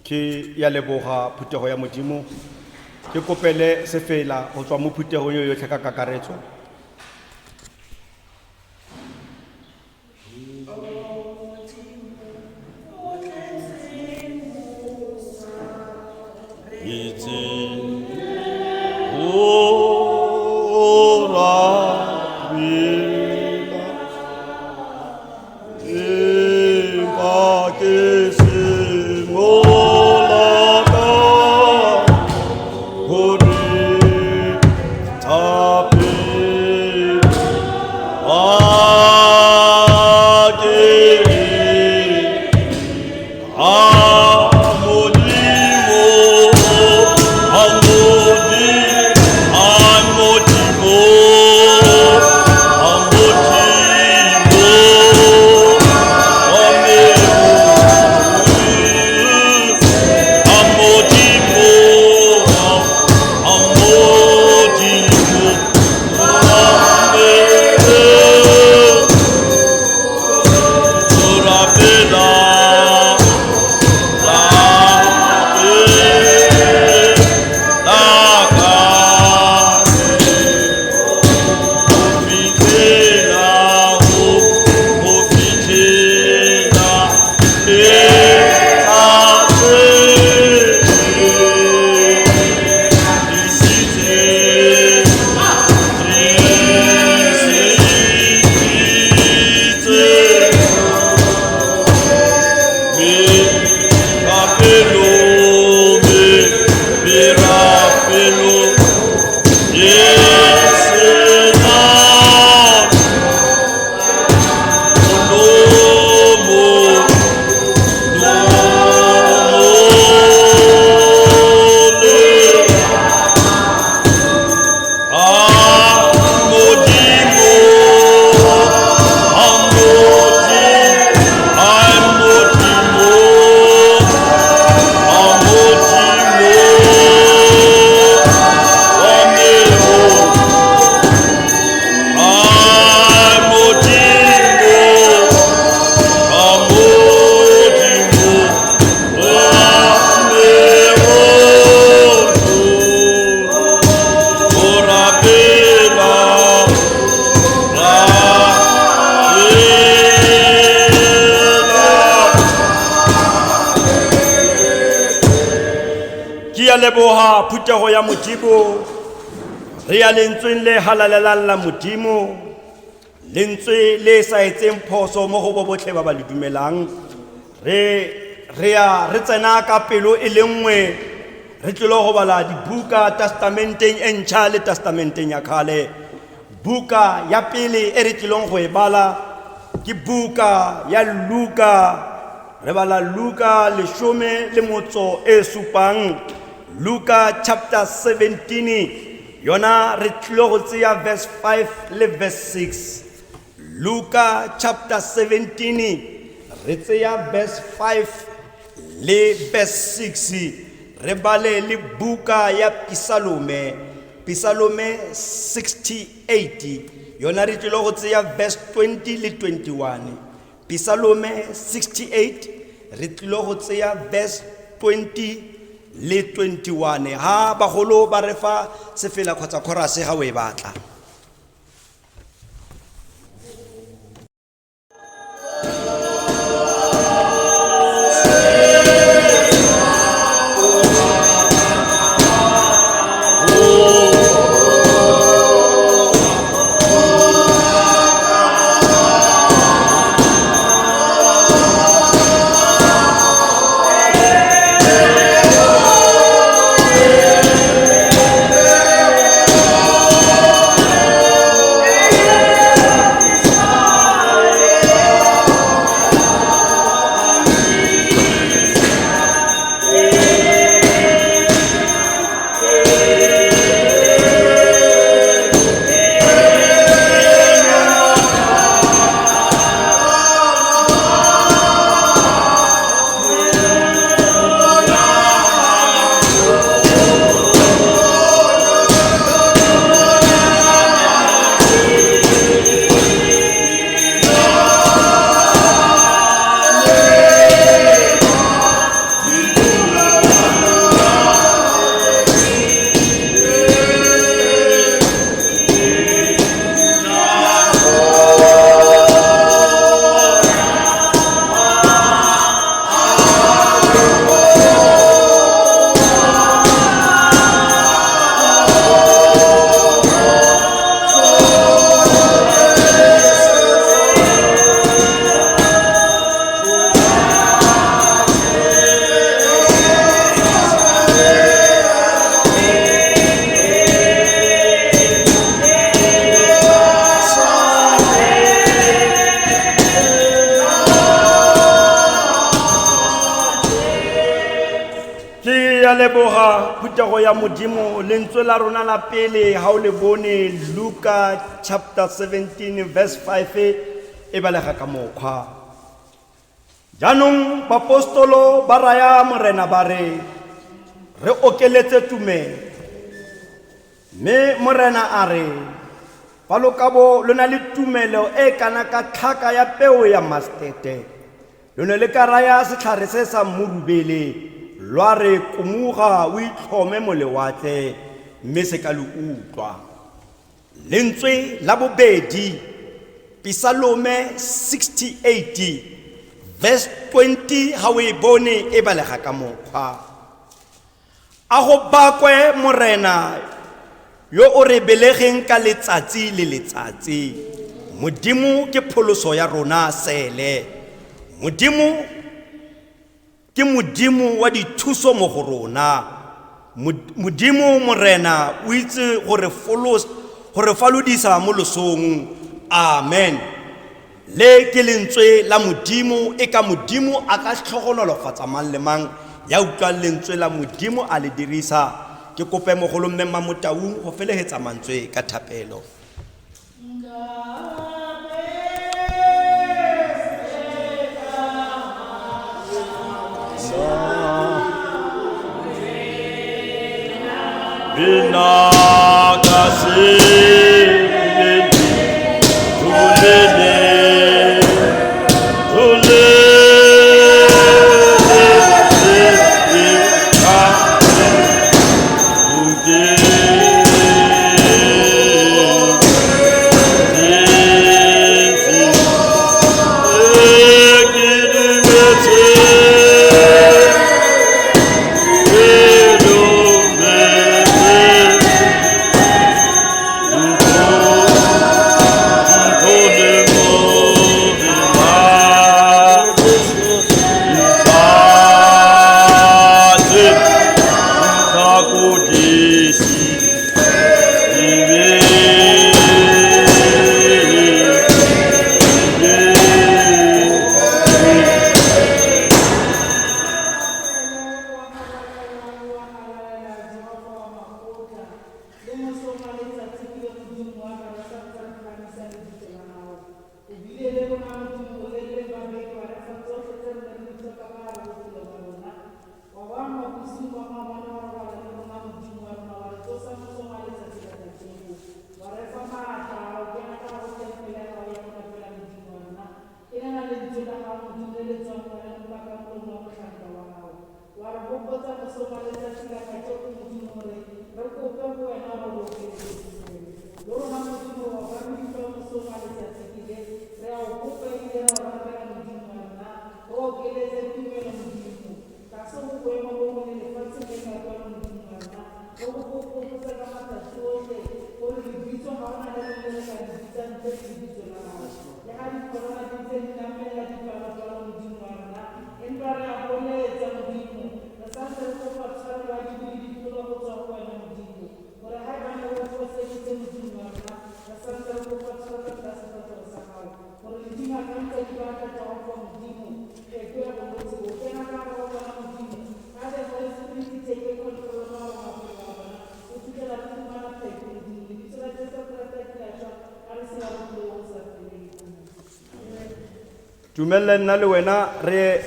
Ke ya leboga phuthego ya Modimo. Ke kopele sefela go tswa mo phuthegong yo yotlhe ka kakaretso. Itse o rapela, empa ke se molata, hore thapelo wa ke a Modimo, a Modimo, a Modimo, a Modimo, a Modimo, a Modimo, rapela, Ke a leboha phuthego ya Modimo. Re ya lentsweng le halalelang la Modimo, lentswe le sa etseng phoso mo go bo botlhe ba ba le dumelang. Re ya re tsena ka pelo e le nngwe, re tlile go bala dibuka testamenteng e ntšha le testamenteng ya kgale. Buka ya pele e re tlileng go e bala ke buka ya Luka. Re bala Luka leshome le motso e supang, Luka chapter 17, yona re tlile go tseya verse 5 le verse 6. Luka chapter 17, re tseya verse 5 le verse 6. Re bale le buka ya Pisalome, Pisalome 68, yona re tlile go tseya verse 20 le 21. Pisalome 68, re tlile go tseya verse 20 le 21. Ha bagolo ba re fa sefela kgotsa chorus ga o e batla. Modimo. Re a leboga phuthego ya Modimo lentswe la rona la pele ha o le bone Luka chapter 17 verse 5 e balega ka mokgwa. Jaanong bapostolo ba raya Morena ba re re okeletse tumelo. Mme Morena a re fa lo ka bo lo na le tumelo e kana ka tlhaka ya peo ya mastete lo ne le ka raya setlhare se sa mmurubele lwa re komoga o itlhome mo lewatle mme se ka le utlwa. Lentswe la bobedi Pisalome 68 verse 20 ha o e bone e balega ka mokgwa. A go bakwe Morena yo o re belegeng ka letsatsi le letsatsi. Modimo ke pholoso ya rona sele. Modimo ke Modimo wa dithuso mo go rona. Modimo Morena o itse gore gore falodisa mo losong. Amen. Le ke lentswe la Modimo e ka Modimo a ka tlhogonolofatsa mang le mang ya utlwang lentswe la Modimo a le dirisa. Ke kope mogolo mme Mmamotaung go felegetsa mantswe ka thapelo. Bina kasi tulele Dumelle nna le wena re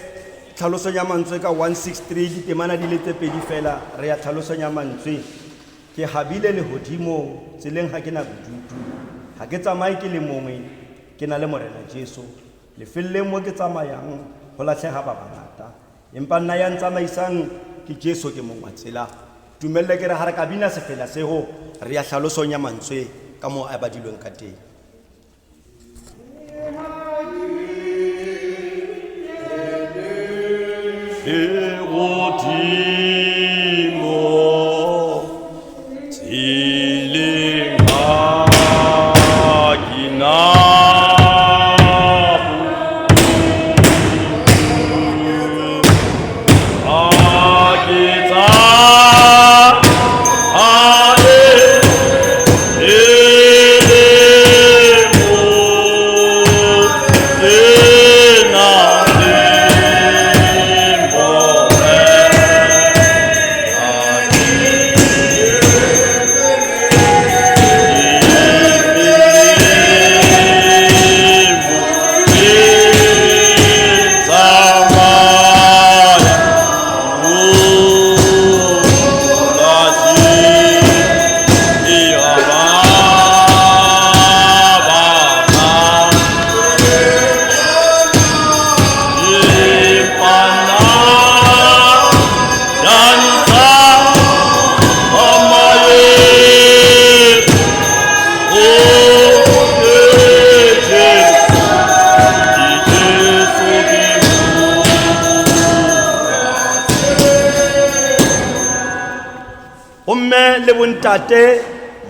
tlhalosong ya mantswe ka 163 ditemana di le tse pedi fela re ya tlhalosong ya mantswe. Ke habile lehodimo tseleng ha ke na bodutu, ha ke tsamaye ke le mongwe, ke na le Morena Jesu. Lefelleng mo ke tsamayang go latlhega ba bangata, empa nna ya ntsamaisang ke Jesu ke mong wa tsela. Dumelle ke re ha re ka bina sefela seo re ya tlhalosong ya mantswe ka moo a badilweng ka teng. Lehodimo tseleng ha ke na Bomme le bontate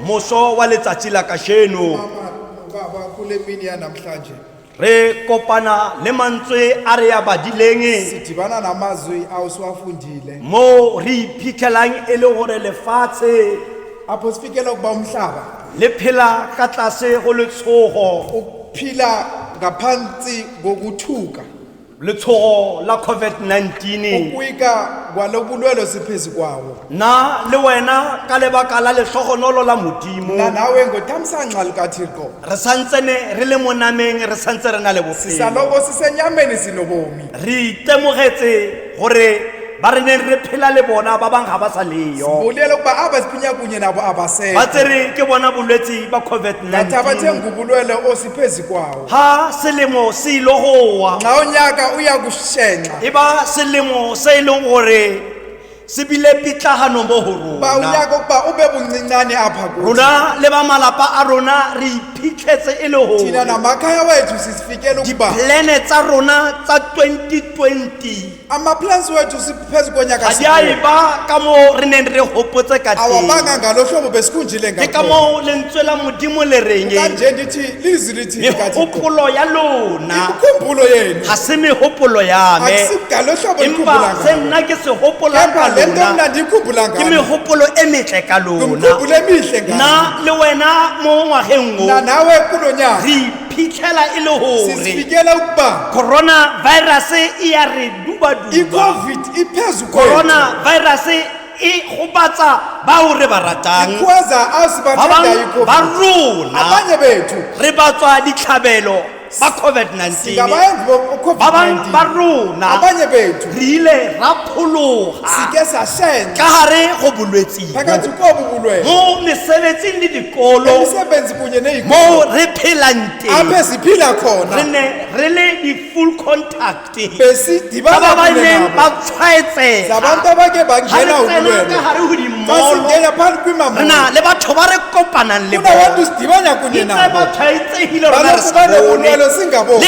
moso wa letsatsi la kasheno Mama, baba kule mini yanamhlanje re kopana le mantswe a re a badileng sidibana namazwi awusiwafundile mo re iphitlhelang e le gore lefatshe apho sifikela ukuba umhlaba le phela ka tlase go letshogo uphila ngaphansi kokuthuka letshogo la COVID-19 ukuyika kwalobulwelo siphezu kwawo nna le wena ka lebaka la lehlogonolo la modimo na nawe ngothamsanqa likathixo re santsene re le mo nameng re santse re na le bophelo sisaloko sisenyameni sinobomi re itemogetse gore ba re neng re phela le bona ba bang ga ba sa leyo bulele ukuba aba siphinya kunye nabo ba abasekho tsere ke bona bolwetse ba ngathi abathe COVID-19 ngubulwele osiphezu kwawo ha selemo se ile go wa nxa unyaka uya kushenxa e ba selemo se e leng gore se bile pitlagano mo go uba rona unyaka ukuba ube buncincane apha kuthi rona le ba malapa a rona re iphitlhetse e le thina gore namakhaya wethu sisifikele ukuba diplane tsa rona tsa 2020 amaplans wethu siphezu konyaka ga di a sikuwo. e ba ka moo re neng re gopotse ka teng awabanga ngalo hlobo besikhunjile ke ka ngakho moo lentswe la modimo le reng kanje ndithi lizwi lithi likaThixo megopolo ya lona imikhumbulo yenu ga se megopolo ya me akusigalo hlobo empa likhumbula se ngalo nna ke se gopolang kepha ka le nto lona mna ndiyikhumbula ke ngalo megopolo e metle ka lona ngumkhumbulo emihle ngalo nna le wena mo ngwageng na o nawe kulo nyaka re iphitlhela e le gore sisifikela ukuba coronavirus e ya re dubaduba icovid iphezu kwethu coronavirus e gobatsa bao re ba ratang ikhweza ba asibathandayo bang ba icovid rona abanye bethu re ba tswa ditlhabelo ba COVID-19 singabayenzi ba bang ba bo-covid-19 rona abanye bethu re ile ra phologa sike sashenxa ka gare go bolwetse bo. phakathi kobu bulwele mo mesebetsing le dikolo imisebenzi kunye neyikolo mo re phelang teng apho siphila re khona ne re le di-full contact ba besidibana ba ba kunye neng nabo ba tshwaetsega zabantu abake ga re bangena tsena ka ubulwele gare go xa dimolo singena phakathi re na kwimamolo le batho ba re kopanang le kunabantu bona sidibana kunye itse ba nabo tshwaetsegile rona re baloku sa bone banobulwele singaboni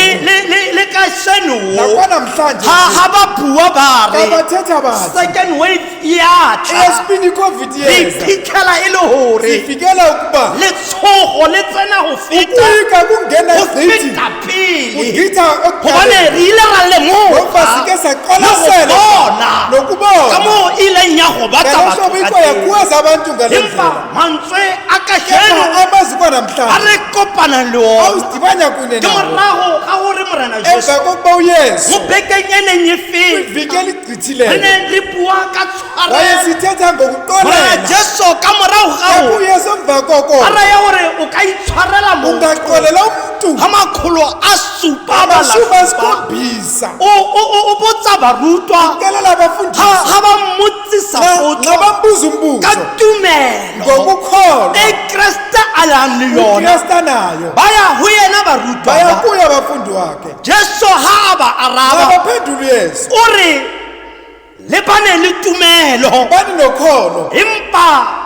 le kasheno nakwanamhlanje ga ba bua ba xa re bathetha bathi second wave e a tla eyesibini icovid re yeza iphitlhela e le gore sifikela ukuba letshogo le tsena go feta ukuyika kungena go gqithi feta pele kugqitha gobane okuqaleni re ile ra ngoba lemoga sike le go saqwalasela bona ka nokubona moo e ileng ya gobatsa ngalo batho hlobo ka ikho teng. yakhwaza abantu ngale Empa ndlela mantswe a kasheno kepha amazwi a kwanamhlanje re kopanang le ona awusidibanya kunye ke nabo morago ga gore morena emva Jesu kokuba uyesu mo bekeng e neng e feta kwiviki re eligqithileyo ne re bua ka tshwarelo wayesithetha morena ngokuqolela Jesu ka morago ga kepha go uyesu emva koko a raya gore o ka itshwarela motho ungaqolela umntu ga makgolo a supa ba la amashumi supa asikhombisa o botsa barutwa xelela ga abafundisi ga ba mmotsisa potso nxa bambuza ka umbuzo tumelo ngokukholwa e Kreste a lang le yona ukristu anayo ba ya ho yena barutwa baya ba kuye abafundi wakhe Jesu ha a ba araba abaphendula uyesu o re le bane le tumelo bani nokholo empa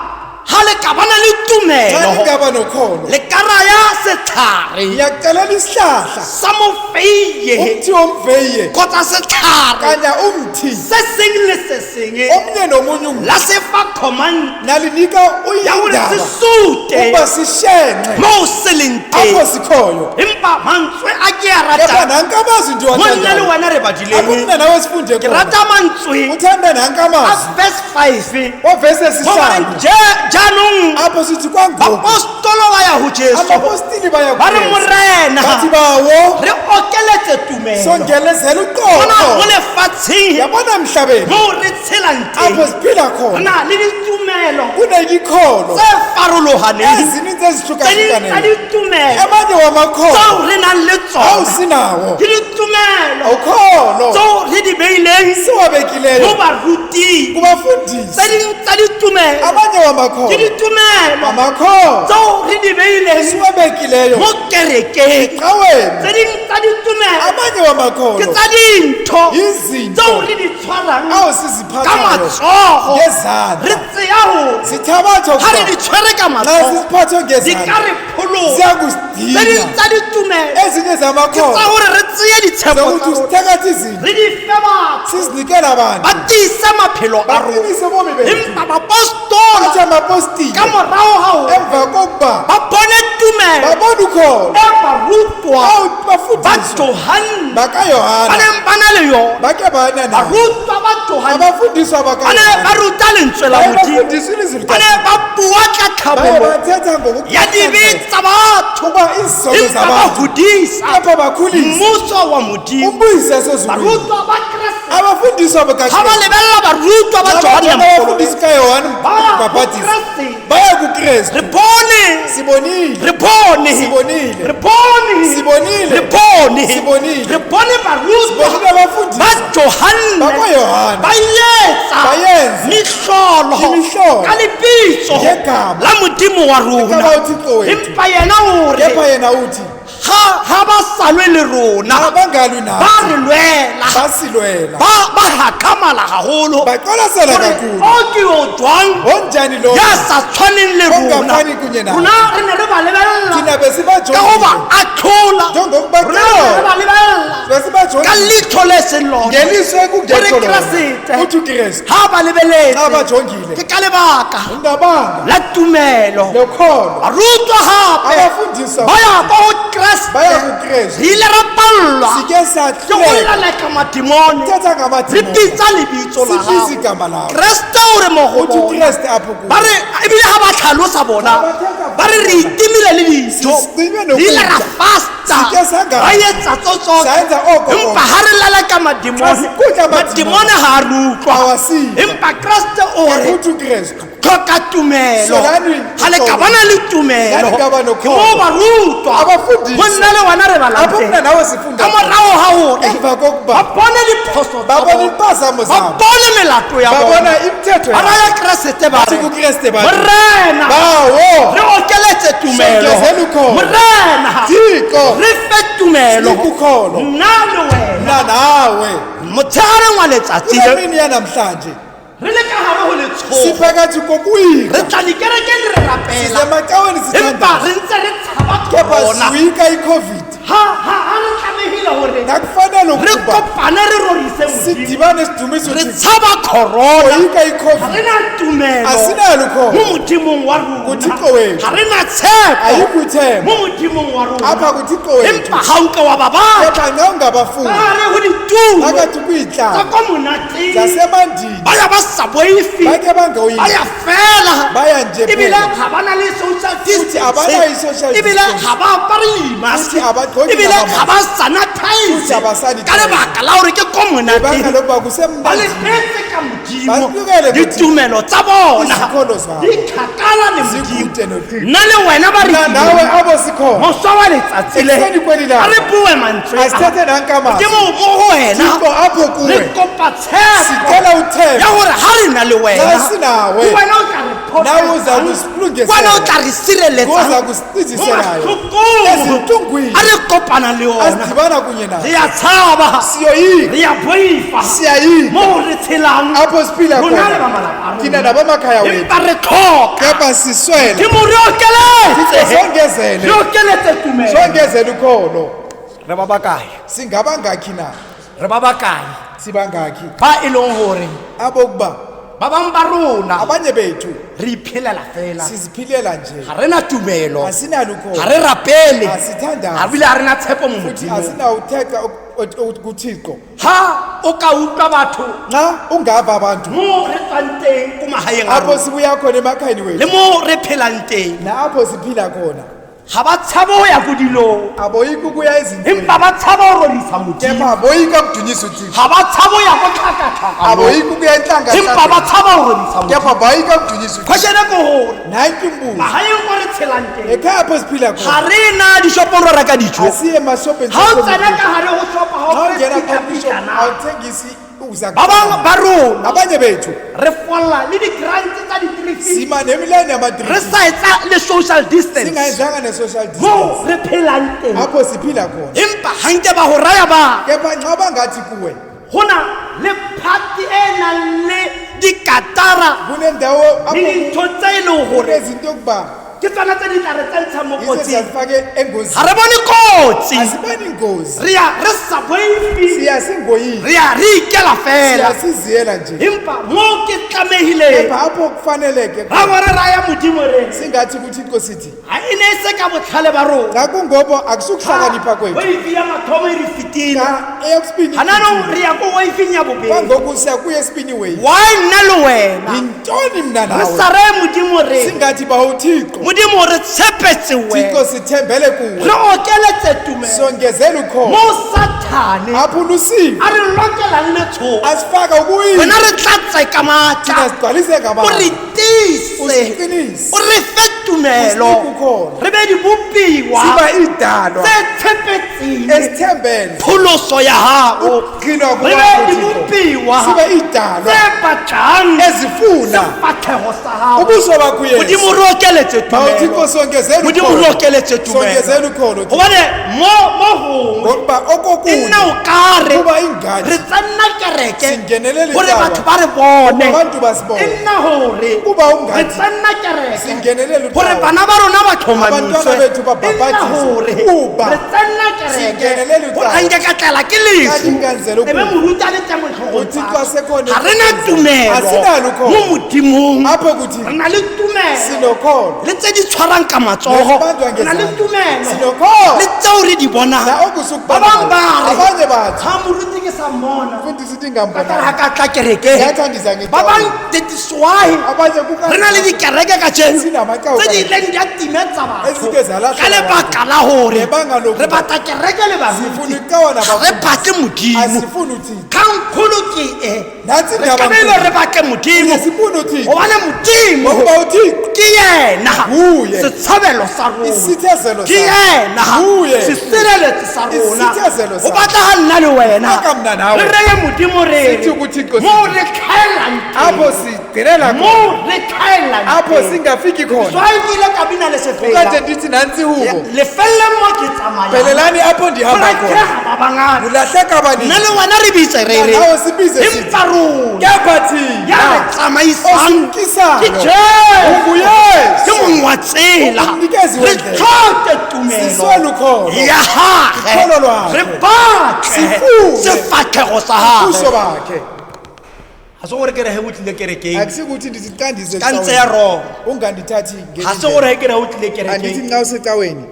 ha le ka bana le xa tumelo ningaba nokholo le ka raya setlhare ngiyakucelela isihlahla sa mofeiye umthi womveye kgotsa setlhare kanya umthi se seng le se seng omnye nomunye umthi la se fa command nalinika ya gore se uyindaba sute ukuba sishenxe moo se leng teng apho sikhoyo empa mantswe a ke a kepha ratang nanka amazwi mo nna le ndiwathandayo wena re badileng akumna nawe sifunde ke khona rata mantswe uthanda nanka a amazwi verse 5 ovesi mo ba reng esihlanu jaanong apho sithi kwangoku bapostolo ba ya ho Jesu abapostili baya ba re kuYesu. morena bathi bawo re okeletse tumelo songelezela bona mo uqoqo lefatsheng yabona emhlabeni moo re tshelang teng apho siphila re khona na le ditumelo kuneyikholo tse farologaneng ezininzi tse ding tsa ezihlukahlukaneyo ditumelo amanye wamakholo tseo re nang le tsona awusinawo ke ditumelo awukholo tseo re di beileng mo siwabekileyo baruting kubafundisi tse ding tsa ditumelo abanye ke wamakholo ditumelo amakholo tseo re di beileng siwabekileyo mo kerekeng tse ecaweni ding tsa ditumelo abanye ke wamakholo tsa dintho izinto tseo re di tshwarang ka awusiziphathayo matsogo re ngezandla tseya gore sithabatha ga re ukuba di tshwere ka xa matsogo sisiphathwe di ka ngezandla re phologa tse ding ziyakusidinga tsa ditumelo ezinye ke tsa zamakholo gore re tseye ditshepo Zokuthi tsa rona usithakathe izinto re di fe batho sizinikele abantu ba tiise maphelo a rona baqinise ubomi bethu. Empa bapostola Athi amapostile ka morago ga gore emva kokuba ba bone tumelo babona ukholo e barutwa awu ba bafundiswa Johanne ba bakaYohana neng ba na le yona bake bana nabo barutwa ba Johanne abafundiswa ba ne ba bakaYohana ruta lentswe la baye Modimo bafundiswa ilizwi ba ne likaThixo ba bua ka baye tlhabollo bathetha ya dibe ngokuqinisekileyo tsa batho ukuba izono empa ba zabantu hodisa apha bakhulise mmuso wa Modimo. umbuyiso yasezulwini. Barutwa ba Kreste Abafundiswa ga ba bakaKristu lebelela barutwa ba Johanne abafundisi kaYohane Baya umbhaphatisi kuKristu. baya kuKristu. Re bone Sibonile re bone Sibonile. re bone Sibonile. re bone Sibonile. re bone barutwa Sibonile abafundisi ba Johanne bakwaYohane ba etsa Bayenza mehlolo imihlolo ka lebitso ngegama la Modimo wa rona. likaBawo uThixo wethu. Empa yena o re Kepha yena uthi ga ba sa lwe le rona abangalwi ba nathi re lwela basilwela ba ba hakamala haholo baqwalasela gore kakhulu. o ke o jwang Onjani lo ya sa tshwaneng le rona. Ongafani kunye nathi. Rona re ne re ba lebelela thina ka go ba besibajongile atlhola Njengokuba rona re ne re ba lebelela ka besibajongile leitlho le seng lona ngeliso ekungekho Gore lona. Keresete. Uthi uKristu ga ba xa lebeletse bajongile ke ka lebaka ungabanga la tumelo lokholo barutwa gape abafundiswa ba ya kwa go Kreste baya kuKristu re ile ra pallwa sike ke go sahluleka leleka madimone thetha re ngamadimoni bitsa lebitso la sibiza gago igama lakho Kreste o re mo go uthi bona uKristu apho kuwe ba re ebile ga ba tlhalosa bona ba re re itimile le dijo Sicime re ile nokudla. ra fasta Sike sangana. ra etsa tso tsotlhe Sayenza oko empa konke. ga re leleka Xa madimone sikutla amadimoni. madimone ga a re utlwa Awasiva. empa Kreste o re uthi uKristu tlhoka tumelo Solani ga le ka bona le tumelo Ga le ka ba ke nokholo. mo barutwa Abafundisi. go nna le wena re ba apho mna latela nawe sifunda ka morago ga gore emva kokuba ba bone diphoso tsa babona bona impazamo ba zabo bone melato ya babona bona imithetho ba yabo raya Keresete ba bathi re kuKristu bathi Morena bawo re okeletse tumelo Songezela ukholo. Morena Thixo re fe tumelo Sinike ukholo. nna le wena mna nawe motshegareng wa letsatsi kule le mini yanamhlanje re le ka gare go letshogo siphakathi kokuyika re tla dikerekeng re rapela sisemacaweni empa sithandaza re ntse re tshaba kepha corona siyika iCOVID ha ha ha re tlamehile gore nakufanele re ukuba kopane re rorise Modimo sidibane sidumise re uThixo tshaba corona soyika ga iCOVID re na tumelo asinalo mo ukholo Modimong wa rona KuThixo wethu. ga re na tshepo ayikho ithemba mo Modimong wa rona apha kuThixo wethu empa ga o ka wa ba batla kepha nxa ungabafuni ka gare go ditulo phakathi tsa kwiintlanga kwa monateng zasemandini ba ya ba sa boife bake ba bangoyiki ya fela baya nje ebile phela ga ba na le social Futhi abanayo i-social distance ebile distance. ga ba apare di-mask Futhi abagqoki ebile nama-mask. ga ba sanitize Futhi abasanitize. ka lebaka la gore ke ko ibanga monateng lokuba ba kusemnandini lebetse ka Modimo Bahlukele kuThixo. ditumelo tsa bona Izikholo zabo. di kgakala le Modimo zikude noThixo nna le wena ba re mna nawe abo sikhona moswa wa letsatsi le Ekuseni kweli langa. a re bue mantswe a. asithethe nankamazwi Modimo mo go wena Thixo apho re kuwe kopa tshepo sicela ya uthemba gore ga re na le wena Xa sinawe, ke wena o tla re nawe uza pholosang, kusilungisela. wena o tla re sireletsang Uza mo kusicijiselayo mahlokong ezintlungwini a re kopana le ona asidibana kunye re nazo ya tshaba siyoyika re ya boifa siyayika mo re tshelang apho siphila rona le ba khona malapa a thina rona nabamakhaya wethu empa re tlhoka kepha siswele ke mo re okeletse songezele re okeletse tumelo songezele ukholo re ba bakae singabangakhi na re ba bakae sibangakhi ba e leng gore abokuba ba bangwe ba rona abanye bethu re iphelela fela siziphilela nje ga re na tumelo asinalo ukholo ga re rapele Asithandazi. ga bile ga re na tshepo mo futhi Modimong asinawutheka kuThixo ha o ka utlwa batho nxa ungava abantu mo re tswang teng ko magaeng a apho rona sibuya khona emakhayeni le wethu mo re phelang teng napho siphila khona ga ba tshabe ho ya ko dilong aboyiki ukuya ezintweni empa ba tshaba ho rorisa Modimo kepha aboyika ukudunyisa uThixo ga ba tshabe ho ya ko tlhakatlhakanong aboyiki ukuya empa ba entlanga tshaba ho rorisa Modimo kepha boyika ukudunyisa uThixo question ke gore nanki umbuzo magaeng ko re tshelang teng ekhaya apho siphila ga khona re na dishopong ro reka dijo asiye emashopeni ga o tsena ka gare go shopa ga xa o ungena kry phakathi kwishop pitla-pitla na. awuthengisi uza Ba bangwe ba rona abanye bethu re folla le di-grant tsa di-three sima nemilayini re yama-3 sa etsa le social distance singayenzanga ne-social mo distance re phelang teng apho siphila khona empa ga nke ba go raya ba kepha nxa bangathi kuwe go na le party e nang le dikatara kunendawo le apho dintho tse e leng gore kunezinto yokuba Ke tsona tse di tla re tsentshang mo Yizo kotsing. ziyazifake Ga engozini. re bone kotsi. Asibani ingozi. Re ya re sa boife. Siya singoyini. Re ya re ikela Siya fela. siziyela nje. Empa mo ke tlamehileng. Kepha apho kufaneleke Ra bo re raya Modimo re. singathi kuThixo sithi Ga e ne e se ka botlhale ba rona. xa kungobo akusukuhlakanipha kwethu. Wave ya mathomo e re fetile. Xa eyesibini Ga nanong re ya ko waveng ya bobedi. kwangoku siya kuyesibini wave. Why nna le wena? Yintoni mna Re nawe? sa reye Modimo re. Singathi ba uThixo. Modimo re tshepetse wena. Thixo sithembele kuwe. Re okeletse tumelo. Songezela ukholo. Mo Sathane Apho ulusivu a re lokelang letshogo. asifaka ukuyini. Wena re tlatse ka Thina maatla. sigcwalise O ngabantu. re tiise. Usiqinise. O re fe tumelo. Usinike ukholo. Re be dibopiwa Siba idalwa tse tshepetseng esithembele pholoso ya gago. ukugcinwa Re be kukaThixo. dibopiwa Sibe idalwa tse batlang ezifuna sefatlhego sa gago. ubuso bakho Yesu. Modimo re okeletse Bawo tumelo. Thixo songezela Modimo re ukholo. okeletse tumelo. Songezela ukholo. Gobane mo mo gongwe Ngokuba e okokunye nna o kare kuba ingathi re tsenna kereke Singenelele gore icawa. batho ba re bone. Abantu basibone. E nna gore Kuba re ungathi tsenna kereke singenelele gore icawa. bana ba rona ba tlhomamiswe. Abantwana bethu E nna babhabhathiswe. gore Kuba re tsenna kereke singenelele gore icawa. ga nke ka tlelwa ke lefu. Kanti nkanzela E be ukufa. moruti a le teng mo tlhogong UThixo tsa ka. asekhona Ga re na tumelo Asinalo ukholo. mo Modimong. Apho kuThixo Re na le tumelo sinokholo. le tse di tshwarang ka matsogo. Nesibanjwa Re na le ngezandla. tumelo Sinokholo. le tseo re di bonang. La Ba okusukubona. bang ba re Abanye bathi ga moruti ke sa mmona. mfundisi Ka tla ndingambona. ga ka tla kerekeng. Ngiyathanda Ba ngecawa. bang that is why Abanye re na le dikereke kajeno Sinamacawa tse di kajeno. ileng di a timetsa batho Ezike zalahla ka lebaka la gore Ngebanga lokuba re batla kereke le baruti Sifuna icawa ga re nabafundi. batle Modimo. Asifuni uThixo. Kgangkgolo ke e Nantsi re indaba tlamehile nkulu. re batle Modimo Sifuna uThixo. gobane Modimo Ngokuba uThixo ke yena Nguye. setshabelo sa rona. Isithezelo Ke sakho. yena Nguye. sesireletsi sa rona. Isithezelo O sakho. batla ga nna le wena Aka mna nawe. re reye Modimo re Sithi kuThixo mo re tlhaelang teng. Apho sigcinela Mo khona. re tlhaelang Apho teng. singafiki khona. Jwale ke ile ka bina le sefela. Kade ndithi nantsi hubo. Lefelle mo ke tsamayang. Phelelani apho ndihamba Go khona. latlhega ba bangata. Kulahleka Nna abaninzi. le wena re bitse re re. Nawe sibize sithi. Empa rona Kepha ya re thina tsamaisang ke osimkisayo Jesu. unguYesu. Ke mong wa tsela. Ungumnikezi Re wendlela. tlhoke tumelo Siswele ukholo. ya gagwe. Ukholo lwakhe. Re batle Sifune. sefatlhego sa gagwe. Ubuso bakhe. Ga se gore ke re he o tlile kerekeng Akusikuthi ndithi xa ndize ka ntse ya ecaweni. wrong. Ungandithathi Ga se gore he ke re he o tlile Andithi kerekeng nxa usecaweni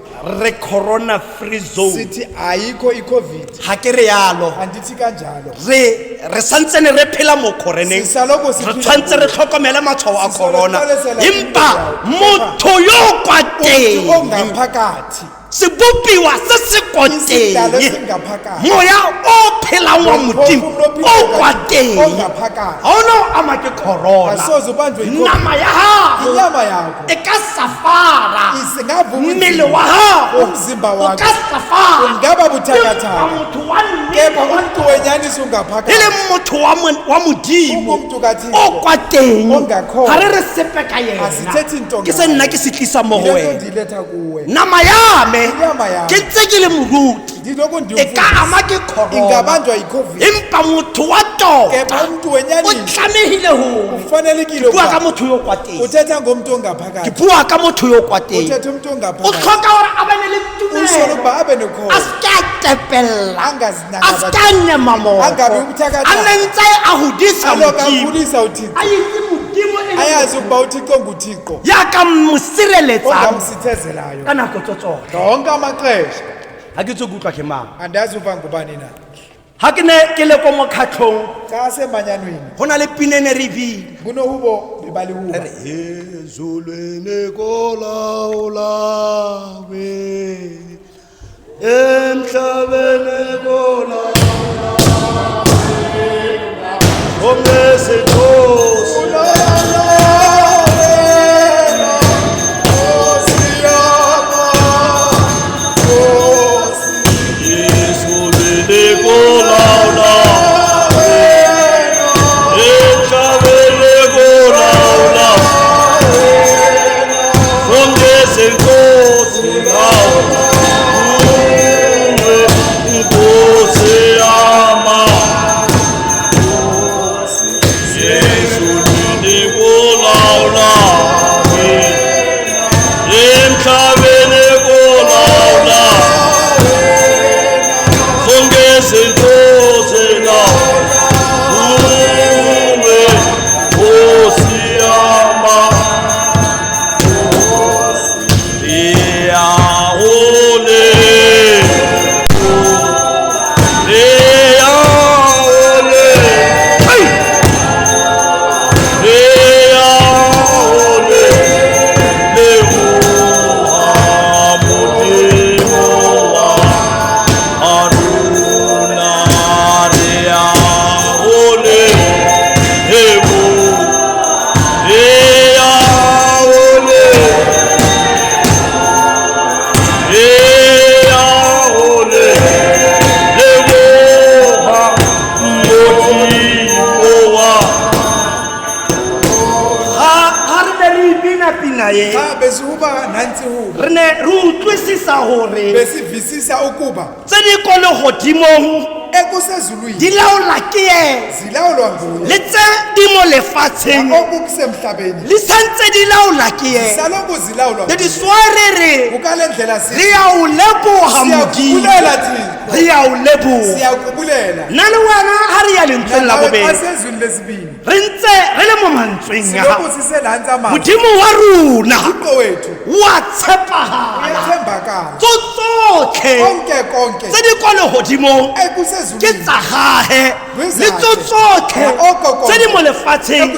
re corona free zone. sithi ayikho iCovid. Ga ke re yalo. Andithi kanjalo. Re re santsene re phela mo coroneng. Sisaloko Re siphila tshwanetse re tlhokomele matshwao a corona. Sisaloko Empa motho yo kwa Umntu teng ongaphakathi. sebopiwa se se ko Isidalwa teng esingaphakathi. moya o phelang wa Modimo Umphefumulo o kwa teng ongaphakathi. ga ona o ama ke corona. Asoze ubanjwe yiCovid. Nama ya gago Inyama yakho e ka safara. isingavuma Mmele wa gago Umzimba o wakho ka safara. ungaba Empa buthakathaka. motho wa nnete Kepha wa umntu wenyaniso e ungaphakathi. leng motho wa wa Modimo Ungumntu kaThixo. o kwa teng Ongakholwa. ga re re sepe ka yena. Asithethi nto Ke se ngaye. nna ke se tlisa mo go Yile nto wena. ndiyiletha kuwe. Nama ya me Inyama yam. ke ntse ke le moruti Ndiloko e ka ama ke corona. Ingabanjwa yiCovid. Empa motho wa tota Kepha umntu o wenyaniso tlamehile hore ufanelekile bua ka ukuba motho yo kwa teng. uthetha ngomntu Ke ongaphakathi. bua ka motho yo kwa teng. Uthetha umntu O ongaphakathi. tlhoka hore a bane le Usolo tumelo. ukuba abe A nokholo. se ke a tepella. Angazinaka A se ke a nema moko. Angabi ubuthakathaka. A nne ntse a hodisa Aloku Modimo. akhulisa uThixo. A itse Modimo e le Ayazi ukuba uThixo nguThixo ya ka mo sireletsang ongamsithezelayo ka nako tso tsohle. ngonke amaxesha. Ga ke tse ke utlwa ke mang. Andazi uba ngubani na. Ga ke ne ke le ko mokgatlhong Xa semanyanweni go na le pina e ne re e bina. kunohubo bebalihuba. Ezulwini kolawulawe emhlabeni kolawulawe ongesenkosi Ezulwini kolawulawe emhlabeni kolawulawe ongesenkosi lawulawe Nkosi yama Yesu. pina e Xa besihuba nantsi ihubo re ne re utlwisisa gore besivisisa ukuba tse di ko legodimong ekusezulwini di laola ke ena zilawulwa nguye le tse di mo lefatsheng oku kusemhlabeni di santse di laola ke ena saloku zilawulwa that is why re re kukale ndlela re ya o leboga Modimo siyakubulela Thixo re ya o leboga siyakubulela nna le wena ga re ya lentsweng la Nawe bobedi xa sezwini lesibini re ntse re le mo mantsweng a siloku siselantsi amazwi Modimo wa rona uThixo wethu wa tshepagala uyathembakala tso tsotlhe konke konke tse di kwa legodimong ke ekusezulwini tsa gage le tso tsotlhe tse di mo lefatsheng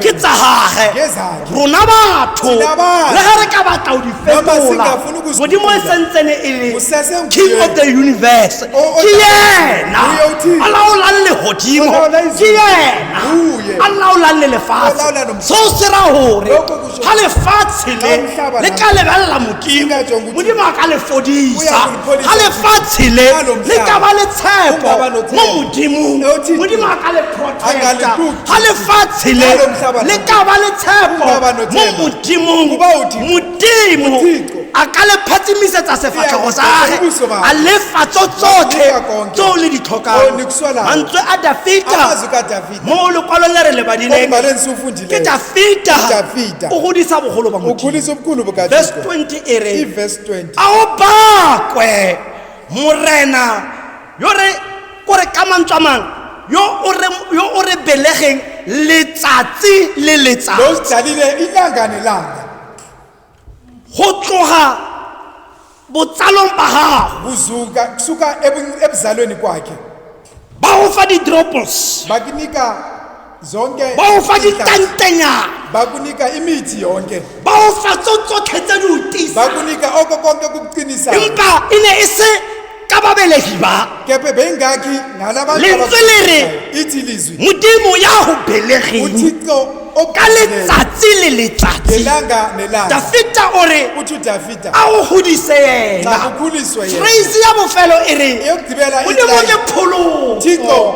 ke tsa gage Ngezakhe. rona batho Thina batho. le ge re ka batla go di Noma fetola singafuni ukuziguqula. Modimo e sentsene e le Usesenguye. king of the universe O- o- ke yena Nguye uThixo. a laolang legodimo Olaola izulu. ke yena Nguye. a laolang le lefatshe Olaola nomhlaba. seo se ra gore Lokho kusho ga lefatshe le Xa umhlaba le nalo. ka lebelela Modimo Singajonga uThixo. Modimo a ka le fodisa Uyakulipholisa ga lefatshe le Ngalo le ka mhlaba. ba le tshepo Ungaba nothemba. mo Modimong Uthixo. Modimo a ka le protecta Angalikuthi. ga lefatshe le Ngalo mhlaba le nalo. ka ba le tshepo Ungaba mo nothemba. Modimong Kuba uThixo. Modimo uThixo. a ka le phatsimisetsa sefatlhego sa gage Ubuso bakhe. a lefa tso tsotlhe Wanika konke. tseo le di tlhokang Onikuswelayo. mantswe a Dafita Amazwi kaDavida mo lekwalong le re le badileng ombhalweni ke siwufundileyo Dafita uDavida. o godisa bogolo ba Modimo ukhulisa ubukhulu verse bukaThixo 20 e re ivesi 20 a o bakwe Morena yo re kore ka mantswe a mangwe yo o re- yo o re belegeng letsatsi le letsatsi lo sidalile ilanga nelanga go tloga botsalong ba gago kuzuka kusuka ebuzalweni kwakhe ba go fa di-dropples bakunika zonke ba go fa izihlahla. ditantenyana bakunika imithi yonke ba go fa tso tsotlhe tse di o tiisang bakunika oko konke kukuqinisayo empa e ne e se ka babelegi ba kepha beyingakhi ngalabantu Lentswe le re, ithi lizwi Modimo ya go belegeng uThixo ka obugcinileyo, letsatsi le letsatsi ngelanga nelanga Dafita o re uthi uDavida a o godise xa yena kukhuliswe yena phrase ya bofelo e re eyokugqibela Modimo ithi, ke pholoso Thixo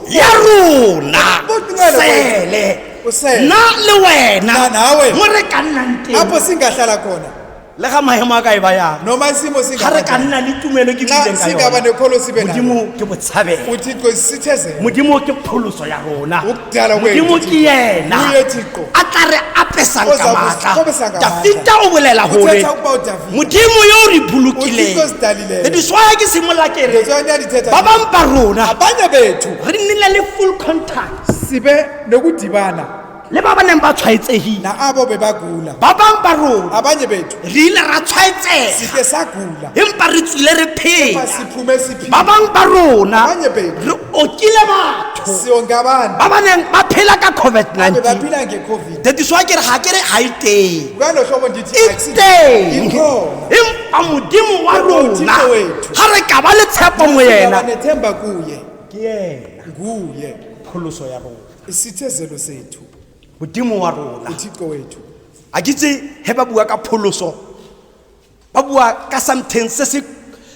ya rona Kuqinele sele Usele. nna le wena Nna nawe. mo re ka nnang teng apho singahlala khona le ga maemo a ka e ba yang noma isimo ga re ka singaba nna le tumelo ke Xa buileng ka singaba yona nekholo sibe nalo Modimo ke botshabelo uThixo sithezele Modimo ke pholoso ya rona Ukudala kwethu, Modimo ke yena Nguye Thixo. a tla re apesang ka Oza maatla kusihlobisa ngamandla. Dafita o bolela gore Uthetha ukuba uDavida Modimo yo o re bolokileng uThixo osidalileyo that is why ke simolola ke re Ngetswana ndiyandithetha ba bangwe ba rona abanye bethu re nnile le full contact sibe nokudibana le ba ba neng ba tshwaetsegile naabo bebagula ba bangwe ba rona abanye bethu re ile ra tshwaetsega sike sagula empa re tswile re ma phela siphume siphila ba bangwe ba rona Abanye bethu. re okile batho siyonke abantu ba ba neng ba phela ka COVID-19 bebaphila ngecovid that is why ke re ga ke re ga e teng kukalo hlobo ndithi e akusi- teng ikhona empa Modimo wa Kodwa rona uThixo wethu. ga re ka ba le tshepo mo Singaba yena nethemba kuye ke yena nguye pholoso ya rona isithezelo sethu Modimo wa rona uThixo wethu a ke itse he ba bua ka pholoso ba bua ka something se se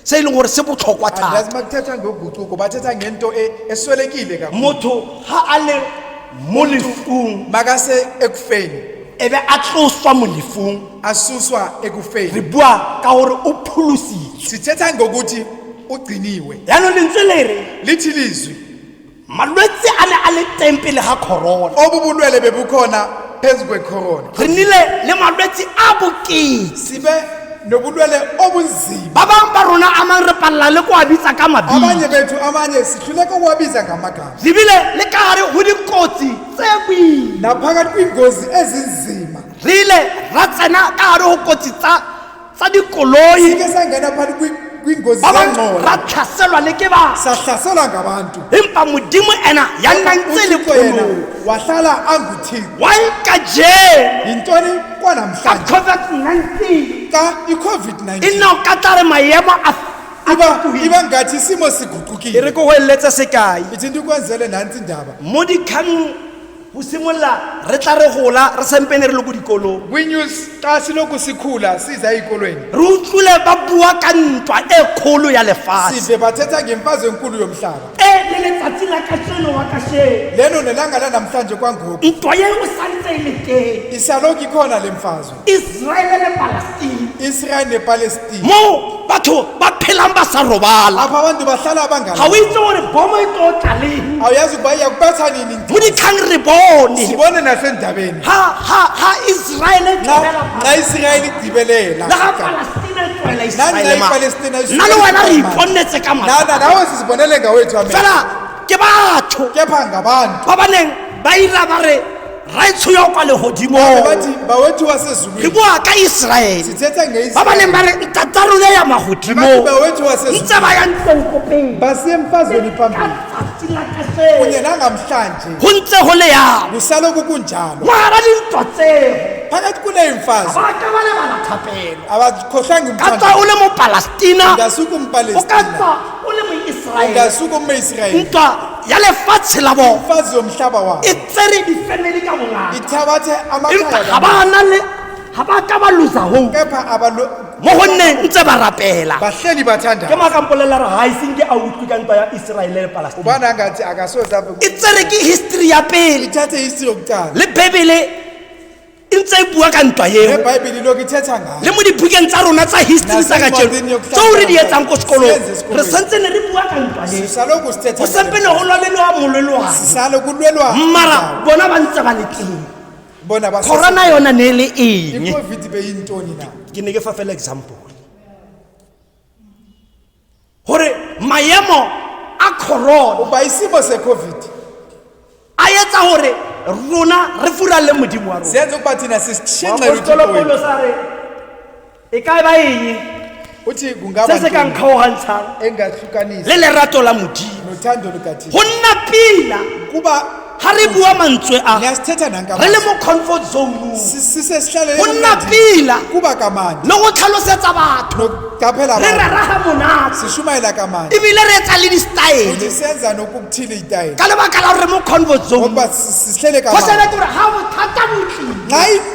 se e leng gore se botlhokwa thata andazi uma kuthethwa ngoguquko bathetha ngento eswelekile kakhulu motho ga a le mo lefung makase ekufeni e be a tloswa mo lefung asuswa re ekufeni bua ka gore o pholositswe sithetha ngokuthi ugciniwe yaanong lentswe le re lithi lizwi malwetse a ne a le teng pele ga corona obu bulwele bebukhona phezu kwecorona re nnile le malwetse a bokete sibe nobulwele obunzima ba bangwe ba rona a mang re palela le ko a bitsa ka mabitso abanye bethu amanye sihluleka ukuwabiza ngamagama re bile le ka gare go dikotsi tse boima naphakathi kwiingozi ezinzima re ile ra tsena ka gare go kotsi tsa tsa dikoloi sike sangena phakathi kwiingozi ba bangwe zengxolo ra tlhaselwa le ke batho sahlaselwa ngabantu empa Modimo ena ya nna ntse le uThixo yena pholoso wahlala anguThixo why kajeno yintoni ka kwanamhlanje COVID-19 xa e i-COVID-19 nna o ka tla re maemo a a iba fetohile. iba ngathi isimo E re siguqukile ke go eletse sekai ithi ndikwenzele nantsi indaba mo dikgang go simolola re tla re gola re sempene re le ko dikolong kwinews xa silokhu sikhula siza eyikolweni re utlwile ba bua ka ntwa e kgolo ya lefatshe sive bathetha ngemfazwe enkulu yomhlaba e le letsatsi la kajeno wa kasheno lelo nelanga lanamhlanje kwangoku ntwa ye o santse ntse e le teng Isalokhu ikhona le mfazwe. Israele le Palestina Israel nePalestine. moo batho ba phelang ba sa robala Apha abantu bahlala ga o bangalali. itse gore bomo e tlo tla leng Awuyazi ukuba iyakuphatha nini. mo dikgang re bone Sibone nasendabeni. ha Israele e Nxa tlogela nxa Israel igqibelela. le ga Palestina e tlogela Israele Nna ma iPalestina nna le wena re iponnetse ka matlho Nana nawe sizibonele ngawethu amehlo. fela ke batho Kepha ngabantu. ba ba neng ba ira ba re raetsho yo kwa legodimong Bathi bawethu re wasezulwini. bua ka Israele Sithetha ba ba neng ngeIsrael. ba re ntata rona ya Bathi magodimong bawethu wasezulwini. ntse ba ya ntlong ko pele Basiye emfazweni ka phambili. tsatsi la kajeno Kunye nangamhlanje. go ntse go le yalo Kusalokhu kunjalo. mogara dintwa tseo Phakathi kule mfazwe ba ka ba lebala thapelo abakhohlanga ka tswa umthandazo. o le mo Palestina Ungasuka o ka umPalestina. tswa o le mo Israele Ungasuka umIsrael. ntwa ya lefatshe la bona Imfazwe yomhlaba wabo. e tsere di-family ka bongata Ithabathe empa amakhaya. ga ba na le ga ba ka ba losa hope Kepha abalo mo go nneng ntse ba rapela bahleli ke bathandaza. makampolelela re ga iseng ke a utlwe ka ntwa ya Israele le Palestina Ubani angathi akasoze abe e tsere ke history ya pele ithathe history yokuqala. le bebele e ntse e bua ka ntwa eo NeBhayibheli lokhu ithetha ngayo. le mo dibukeng tsa rona tsa history tsa kajeno tseo re di etsang ko sekolong re santse ne re bua ka ntwa eo Sisalokhu sithetha. go sempene go lwalelwa molelwane Sisalokhu kulwelwa. mara bona ba ntse ba le teng Bona base. Corona yona ne e le eng iCovid beyintoni na? Ke ne ke fa fela example gore maemo a corona Uba isimo seCovid a etsa gore rona re furalle modimo wa rona siyenza ukuba thina sisishinxe Moapostola uThixo wethu. Paulos a re e ka ba eng Uthi kungaba se se ka ntoni nkgaogantshang engahlukanisa le lerato la modimo nothando lukaThixo. go nna pila Kuba ga re bua mantswe a niyasithetha nanka re le mo comfort zone sisesihlalele go nna pila kuba kamandi le go tlhalosetsa batho nokuqaphela re abantu rera ga monate sishumayela kamandi ebile re etsa le di-style futhi senza nokukuthile itayela ka lebaka la gore re mo comfort zone ngokuba sihlele go sebe kamandi ke gore ga bothata bo tlile nxa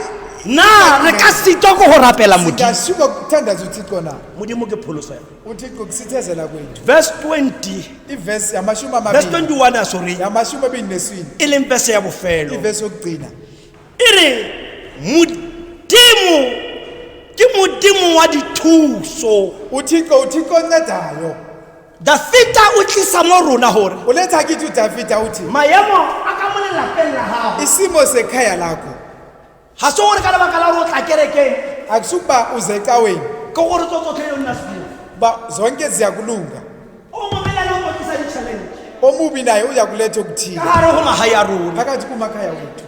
na re ka sitwa ke go rapela modimo singasuka kuthandaza uThixo na modimo ke pholoso ya uThixo kusithezela kwethu verse 20 ivesi yamashumi verse amabili 21 a sorry yamashumi abili nesine e leng verse ya bofelo ivesi yokugcina e re modimo ke modimo wa dithuso uThixo uThixo oncedayo Dafita o tlisa mo rona gore uletha kithi uDavida uthi maemo a ka mo lelapeng la gago isimo sekhaya lakho ga se gore ka lebaka la gore o tla kerekeng akusukuba uze ecaweni ke gore tso tsotlhe yo nna smooth uba zonke ziyakulunga o momelane o tlisa di-challenge omubi naye uyakuletha okuthile ka gare go magae a rona phakathi kumakhaya wethu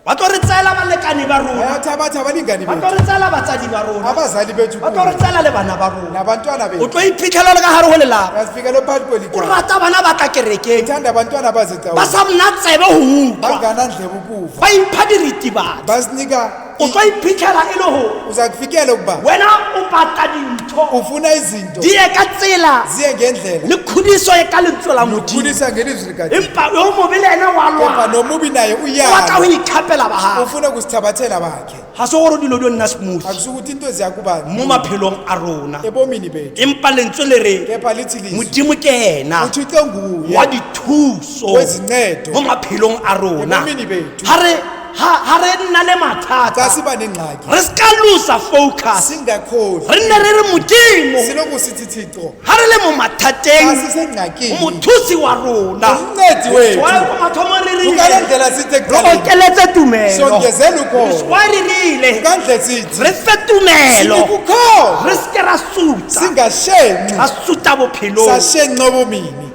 ba tlo re tseela balekane ba rona bayathabatha abalingani ba tlo bethu re tseela batsadi ba rona abazali bethu ba tlo re kunye tseela le bana ba rona nabantwana o bethu tlo iphitlhela le ka gare go lelapa asifikele phakathi o kwelikhaya rata bana ba tla kerekeng uthanda abantwana ba bazecaweni sa mna tsebe go utlwa banganandlebe ukuva ba ipha diritibatsi basinika o tlo iphitlhela e le gore uza kufikela ukuba wena o batla dintho ufuna izinto di ye ka tsela ziye ngendlela le kgodiso e ka lentswe la modimo ukhulisa ngelizwi likaThixo empa yo mobe le ena wa kepha lwana nomubi naye o batla go uyala itlhapela ba gagwe ufuna ukusithabathela bakhe ga se gore dilo di nna smooth akusukuthi into ziyakuba mo maphelong a rona ebomini bethu empa lentswe le re kepha lithi lizwi modimo ke ena uThixo nguye wa dithuso wezincedo mo maphelong a rona Ebomini bethu. ga re ha re nna le xa mathata siba nengxaki re ska losa focus singakhohlwa re nne re re modimo siloku sithi Thixo ga re le mo xa mathateng sisengxakini mothusi wa rona umncedi wethu Jwale ko mathomong re rile, kukale ndlela sithi re ekuqaleni okeletse tumelo songezela ukholo Jwale re rile kukandle sithi re fe tumelo sinika ukholo re seke ra sutsa singashenxi ra suta bophelong sashenxa ebomini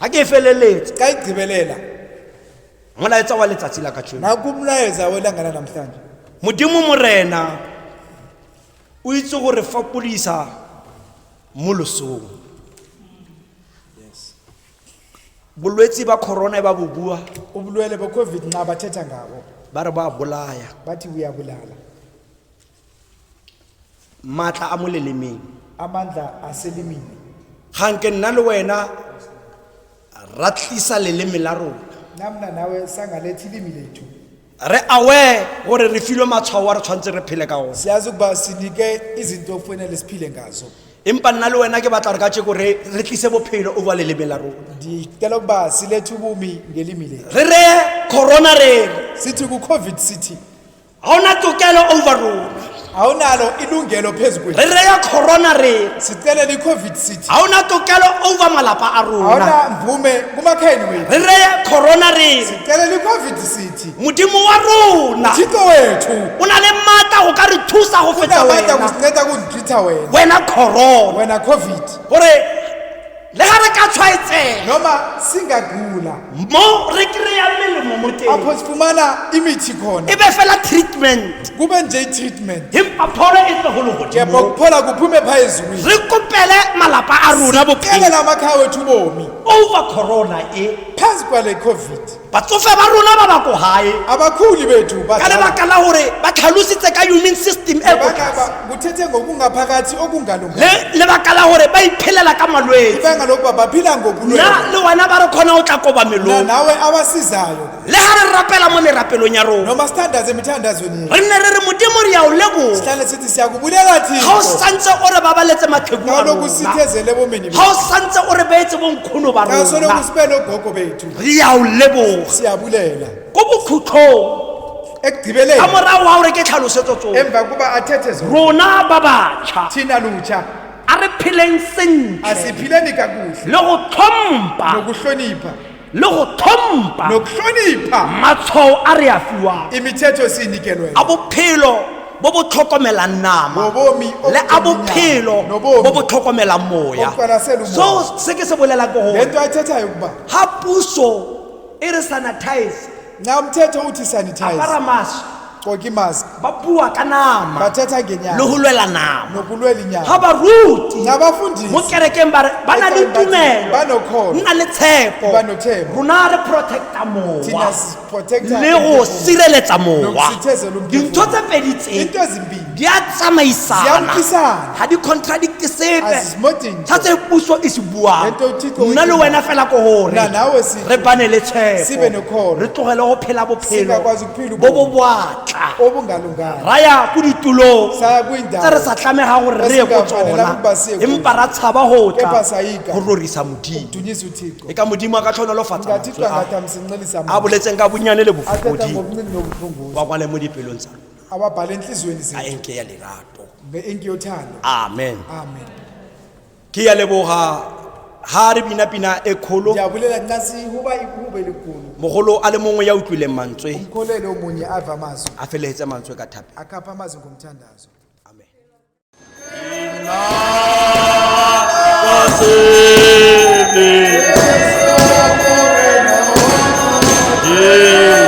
ga ke e feleletse xa igqibelela molaetsa wa letsatsi la kajeno nakumlayeza welangana namhlanje modimo morena o itse gore fapolisa mo losong bolwetse ba corona e ba bo bua ubulwele beCovid nxa bathetha ngabo ba re ba bolaya bathi buyabulala maatla a mo lelemeng amandla aselimini ga nke nna le wena ra tlisa leleme la rona namna nawe sangalethi ilimi lethu re aware gore re filwe matshwao a re tshwanetse re phele ka ona siyazi ukuba sinike izinto okufanele siphile ngazo empa nna le wena ke batla gore ka tjeko re re tlise bophelo over leleme la rona ndicela ukuba silethe ubumi ngelimi lethu re reye Corona re re Sithi ku-COVID sithi ga ona tokelo over rona. Awunalo ilungelo phezu kwethu. Re reya corona re Sicelela i-COVID sithi ga ona tokelo over malapa a rona. Awuna mvume kumakhayeni wethu. Re reye corona re Sicelela i-COVID sithi Modimo wa rona Thixo wethu o na le maatla go ka re thusa go feta unamandla wena. kusinceda kunditritha wena. Wena corona, Wena COVID, gore le ga re ka tshwaetsega noma singagula, mo re kry-a melemo mo teng, apho sifumana imithi khona, e be fela treatment, kube nje i-treatment, empa pholo e tswe go kepha legodimo. ukuphola kuphume pha ezulwini. Re kopele malapa a rona bophelo Celela amakhaya wethu ubomi over corona e. phezu kwale COVID. Batsofe ba rona ba ba ko gae Abakhuli bethu ka badala lebaka la gore ba tlhalositse ka immune system e ko tlase, kuthethe ngokungaphakathi okungalunganga, le lebaka la gore ba iphelela ka malwetse, ibanga lokuba baphila ngobulwele, nna le wena ba re kgona go tla na kobamelong. Nawe abasizayo, Le ga re rapela mo merapelong ya rona, noma sithandaze emithandazweni yethu, re nne re re Modimo re ya o leboga sihlale sithi siyakubulela ga o Thixo santse o re babaletse matheku a kaloku rona, sithezele ebomini ga o santse o re beetse bonkgono ba rona, kasoloko sibele ogogo bethu, re ya o leboga. Siyabulela. Ko bokhutlhong, ka Ekugqibeleni, morago ga gore ke tlhalosetso tsotlhe, emva kuba athethe zona, rona ba batjha thina lutsha a re pheleng sentle asiphileni kakuhle le go tlhompha, nokuhlonipha, le go tlhompha nokuhlonipha matshwao a re a fiwang imithetho esiyinikelweyo a bophelo bo bo tlhokomelang nama Bobomi le a bophelo Nobomi bo bo tlhokomelang moya. obuqwalasela umoya. So se ke se bolelang ke Le gore nto ayithethayo ukuba ga puso e re sanitize, nxa umthetho uthi sanitize, apara mask, gqoka imask, ba bua ka nama bathetha le ngenyama go lwela nama. Nokulwela Ga inyama. baruti Nabafundisi mo kerekeng ba re ba na le Ecaweni bathi tumelo, banokholo, nna le tshepo, banothemba. Rona re protecta mowa Thina siprotecta le go sireletsa mowa. Nokusithezela umphefumulo. Dintho tse pedi tse Into ezimbini di a tsamaisana, ziyamkisana, ga di contradicte sepe azimodinto. sa tse puso e se buang. Lento uThixo Nna le uyikhulumayo. wena fela ko gore Mna nawe sithi re bane le tshepo, sibe nokholo. Re tlogele go phela bophelo Singakwazi ukuphila bo bo ubomi boatla, obungalunganga, ra ya ko ditulong saya tse re kwiindawo sa tlamegang gore re ye ko esingafanelanga tsona, ukuba siye kuzo. Empa ra tshaba go tla Kepha sayika go rorisa Modimo. Ukudunyisa uThixo. E ka Modimo a ka tlhonolofatsa Ungathixo mantswe a angathamsincelisa a boletseng ka bonnyane le athetha bofokodi, ngobuncinci nobuphunguza, wa kwale mo dipelong tsa rona ababhala entliziyweni ka zethu enke ya lerato. Nge-inki yothando. Amen. Amen. Ke ya leboga ha re bina pina e kgolo. Ndiyabulela nxa sihuba ihube elikhulu. Mogolo a le mongwe ya utlwileng mantswe Umkholele omunye ave amazwi, a felehetse mantswe ka thapelo. Akhaphe amazwi ngomthandazo. Amen. Yeah.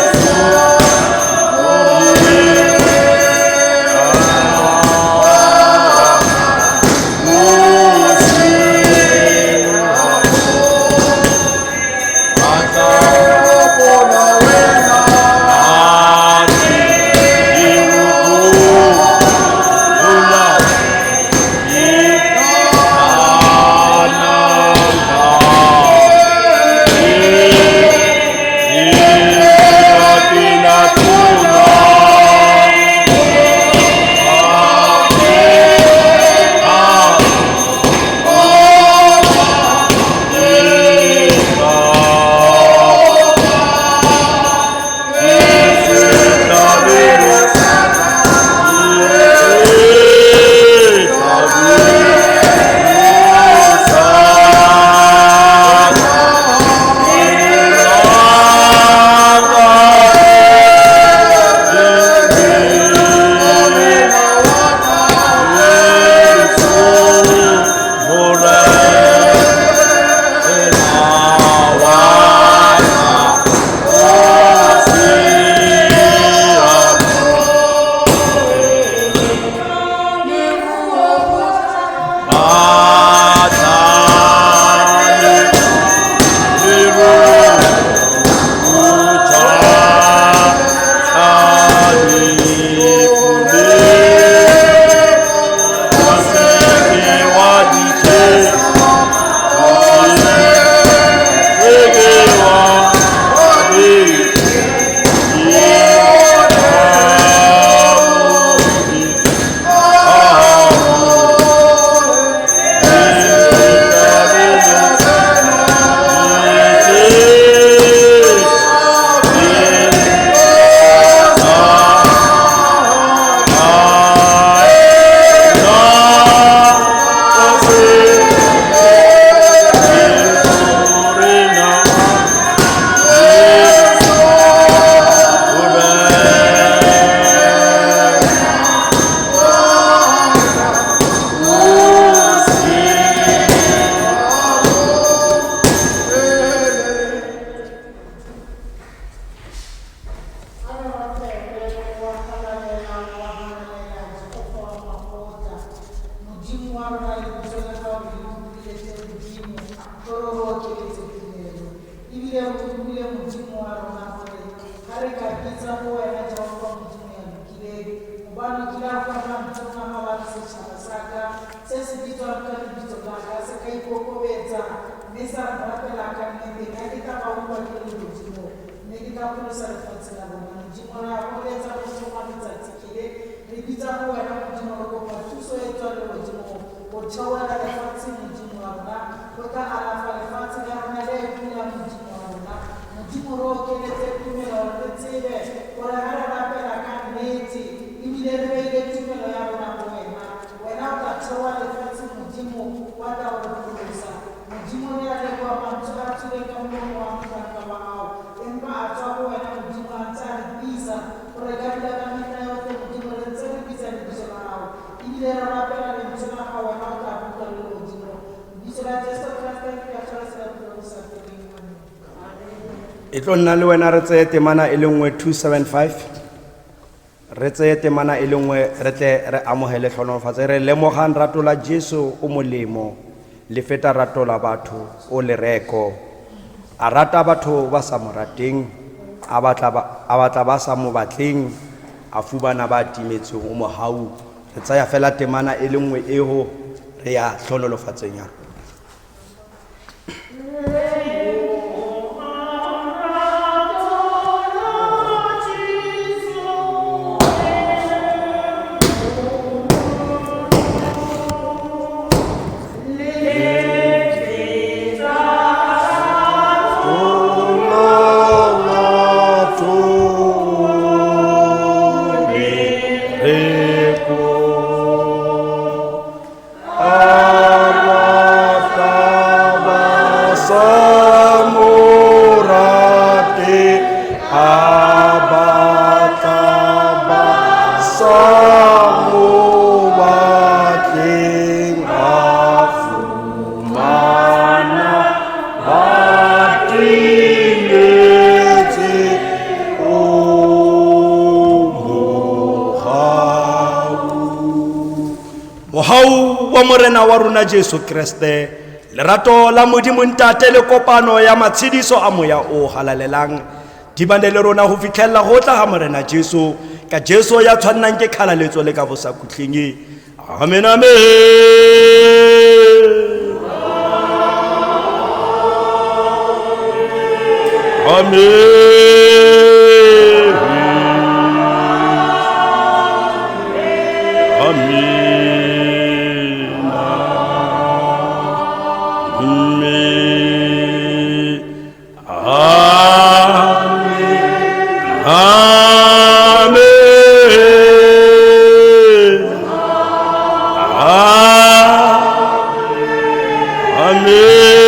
Modimo wa rona gore ha re ka bitsa ho wena Jehova Modimo ya lokileng, hobane o kile a bua mantswe a mabapi setjhaba sa ka se se bitswang ka lebitso la ka se ka ikokobetsa mme sa nrapela ka nnete, nna ke tla ba utlwa ke le lehodimong, mme ke tla pholosa lefatshe la bona. Modimo re a holetsa mosong wa letsatsi ke le, re bitsa ho wena Modimo, re kopa thuso e tswang lehodimong ho theohela lefatsheng Modimo wa rona, o tla alafa lefatshe la rona le kulang Modimo wa rona. Modimo re okeletse tumelo hore re tsebe hore ha re rapela ka nnete ebile re beile tumelo ya rona ho wena, wena o tla theoha lefatsheng Modimo wa tla ho re pholosa. Modimo re a leboha mantswe a tswileng ka molomo wa mohlanka wa hao, empa a tswa ho wena Modimo a ntse a re tiisa hore ka dula ka mehla yohle Modimo re ntse re bitsa lebitso la hao ebile re rapela lentswe la hao, wena o tla utlwa le lehodimo. Lebitso la Jesu Kreste ke ka tshwara se la bophelo bo sa feleng. Amen. E tlo nna le wena re tseye temana e le nngwe 275, re tseye temana e le nngwe re tle re amohele tlhonolofatso. E re lemogang rato la Jesu o molemo le feta rato la batho o lereko. A rata batho ba sa mo rateng, a batla ba, a batla ba sa mo batleng, a fumana ba timetseng o mohau. Re tsaya fela temana e le nngwe eo re ya tlhonolofatseng ya rona. Mohau wa Morena wa rona Jesu Kreste, lerato la Modimo Ntate le kopano ya matshediso a moya o halalelang di bane le rona ho fitlhella ho tla ha Morena Jesu, ka Jesu ya tshwannang ke kgalaletso le ka bosakhutleng. Amen, amen. Amen. Amen. Amen. Amen. Amen.